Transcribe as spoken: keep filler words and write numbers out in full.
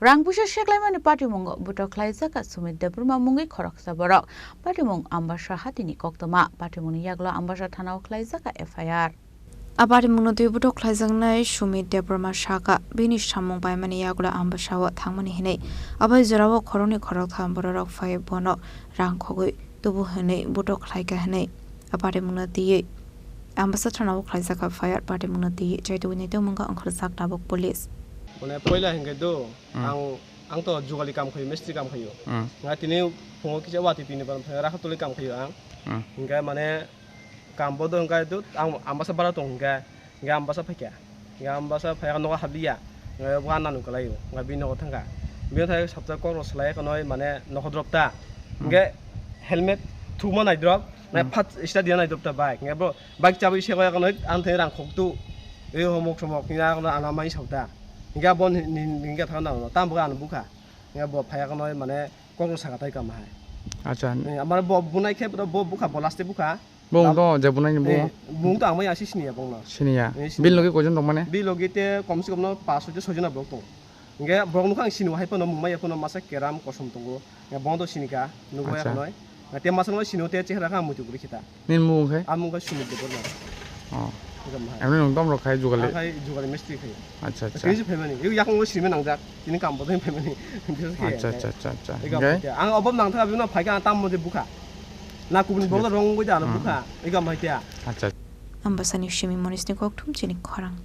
Rang puisa seklaimani patimungo butok khlaijak kha Sumit Debbarma mungwi khoroksa borok. Patimung Ambasa hatini koktwma. Patimungni yagulo Ambasa thanao khlaijak kha F I R. A patimungno twi butok khlaijaknai Sumit Debbarma sakha, bini samung paimani yagulo Ambasao thangmani hinwi. Abai jorao khoroknwi khoroktham bororok phai bono rang khogwi tubu hinwi butok khlaikha hinwi a patimungno twiwi Ambasa thanao khlaijak kha F I R. Patimungno twiwi chaitugwi naitugmung wngkha ongkhorjak tabuk police. Mane poila hinkhe do, hmm, ang, ang to jugali kam khayo, mistri kam khayo. Hmm. Nga tini phungo kisa wati tini ban phai rakha tuli kam khayo ang. Hmm. Hinkhe mane kam bodo hinkhe do ang Ambasa bara tong hinkhe, hinkhe Ambasa phaikha. Hinkhe Ambasa phaiya nogo habliya. Hinkhe bo anna nung kalaio. Hinkhe bini nogo thangkha. Bini thai sabta kok rw salai kanoi mane nokhorok ta. Hmm. Hinkhe helmet thukma naidrop, na, hmm, phat start dia naidrop ta bike. Hinkhe bo bike chabi se kaya kanoi ang thai rang khok tu. Ei homok somok hinkhe ano ano mai sabta. Hinkhe bo ni, ni, ni, hinkhe thangna tam bo ano bukha. Hinkhe bo phaiya kanoi mane kok rw saka tai kama hai. Acha. Eh, amar bo bunai khe bo bukha, bo last e bukha. Bo wng to je bunai ni bo. Eh, bung to ang mai asi siniya bongno. Siniya. Eh, siniya. Bil logi koijon tong mane? Bil logi te kom se kom no paanch soi jon, soi jon borok tong. Hinkhe borok nokha ang sini hai phano mung mai phano masa keram kosom tongo. Hinkhe bono to sinika, nugo ya. Acha. Khonoi. Te masa no sini te chehra kha muitu guri khita. Nini mung khe? Amung khe Sumit Debbarma. Oh. Hinkhe mahai. Emni nung tom rok khai jugali? Ang khai jugali mistri khai. Acha, acha. Tini se phaimani. Yu yakung simi nangjak. Tini kam bodai phaimani. Acha, acha, acha, acha. Ega. Hinkhe? Ang obo nangthaka bino phaikha ang tam mode bukha. Na kubun, acha, bokla rong goi da, hmm, bukha. Ega mai tia. Acha. Ambasani simi Monisni kokthum chini khorang.